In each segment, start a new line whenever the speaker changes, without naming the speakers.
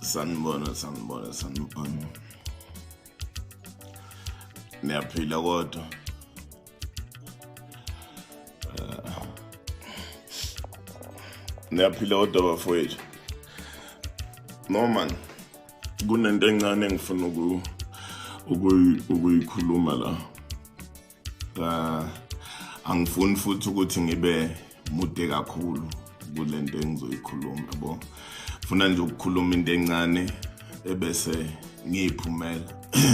Sanibona, sanibona, sanibona. Niyaphila kodwa. Niyaphila kodwa bafowethu. No man, kunento encane engifuna ukuyikhuluma la. Angifuni futhi ukuthi ngibe mude kakhulu kulento engizoyikhuluma, yabo. Funa nje ukukhuluma into encane ebese ngiyiphumela.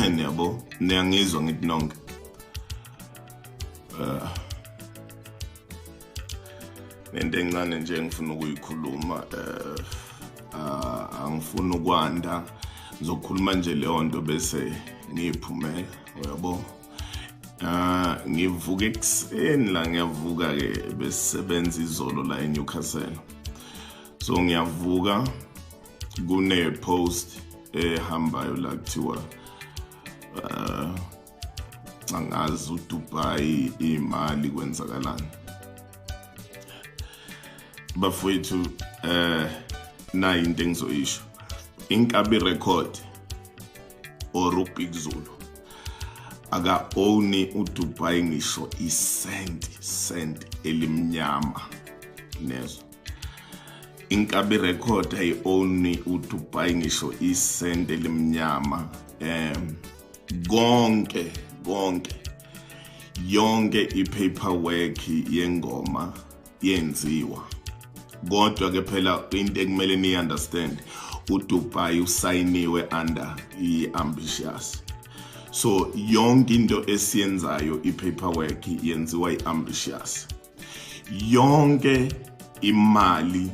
Niyabo, niyangizwa ngithi nonke. Nento encane nje engifuna ukuyikhuluma, angifuni ukwanda, ngizokhuluma nje leyo nto bese ngiyiphumela, uyabo. Ngivuka ekuseni la, ngiyavuka ke besebenza izolo la eNewcastle. So ngiyavuka kune post ehambayo la kuthiwa angazi uDubai imali kwenzakalani. Bafowethu, nayi into engizoyisho. Inkabi Record or uBig Zulu aka owni uDubai ngisho isenti cent elimnyama, nezwa. Inkabi Record ayi-owni uDubai ngisho isenti elimnyama. Konke konke yonke i-paperwork yengoma yenziwa, kodwa ke phela into ekumele ni understand, uDubai usayiniwe under i-Ambitious, so yonke into esiyenzayo i-paperwork yenziwa i-Ambitious. Yonke imali,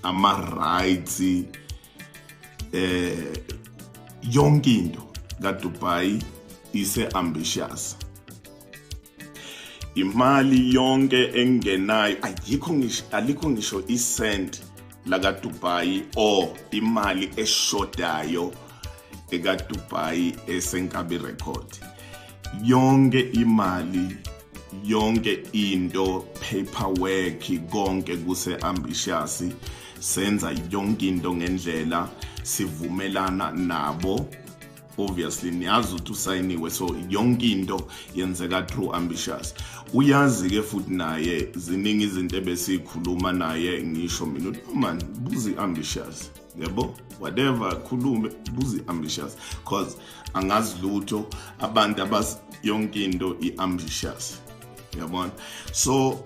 ama rights, yonke into kaDubai ise Ambitious. Imali yonke engenayo ayikho, ngisho alikho ngisho isent la kaDubai or imali eshodayo ekaDubai esenkabi Record. Yonke imali, yonke into, paperwork, konke kuse Ambitious. Senza yonke into ngendlela, sivumelana nabo. Obviously niyazi ukuthi usayiniwe, so yonke into yenzeka through Ambitious. Uyazi ke futhi naye ziningi izinto ebesikhuluma naye, ngisho mina ukuthi man, buzi Ambitious, yabo, whatever khulume, buzi Ambitious, cause angazi lutho, abantu abas yonke into i-Ambitious, yabona. So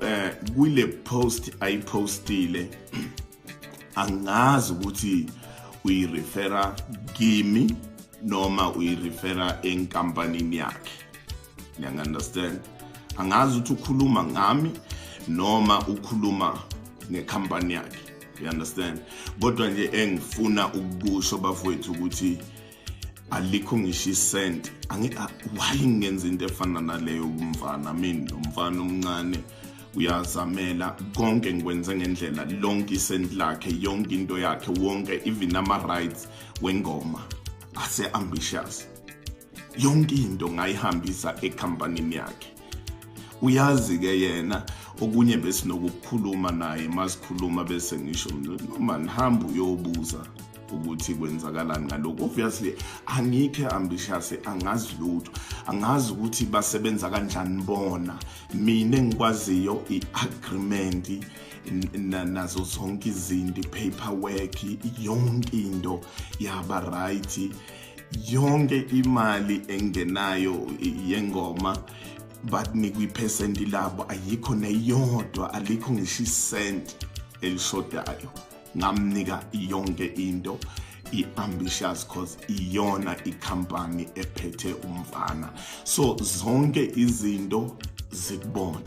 kule post ayipostile angazi ukuthi uyirefera kimi noma uyirefera enkampanini yakhe, ngiyangi-understand. Angazi ukuthi ukhuluma ngami noma ukhuluma ngekhampani yakhe, you understand. Kodwa nje engifuna ukukusho bafowethu ukuthi alikho ngisho isent. Why ngenza into efana naleyo kumfana? I mean, umfana omncane uyazamela, konke ngikwenze ngendlela, lonke isent lakhe, yonke into yakhe, wonke even ama rights wengoma ase Ambitious, yonke into ngayihambisa ekhampanini yakhe. Uyazi ke yena, okunye besinokukhuluma naye, masikhuluma bese ngisho noma nihamba uyobuza ukuthi kwenzakalani ngalokho. Obviously angikho Ambitious, angazi lutho, angazi ukuthi basebenza kanjani bona. Mina engikwaziyo i-agreement nazo zonke izinto, paperwork, yonke into yaba right. Yonke imali engenayo yengoma bakunikwa iphesenti labo, ayikho neyodwa, alikho ngisho isent elishodayo. Ngamnika yonke into i-Ambitious, cause iyona ikhampani ephethe umfana, so zonke izinto zikubona.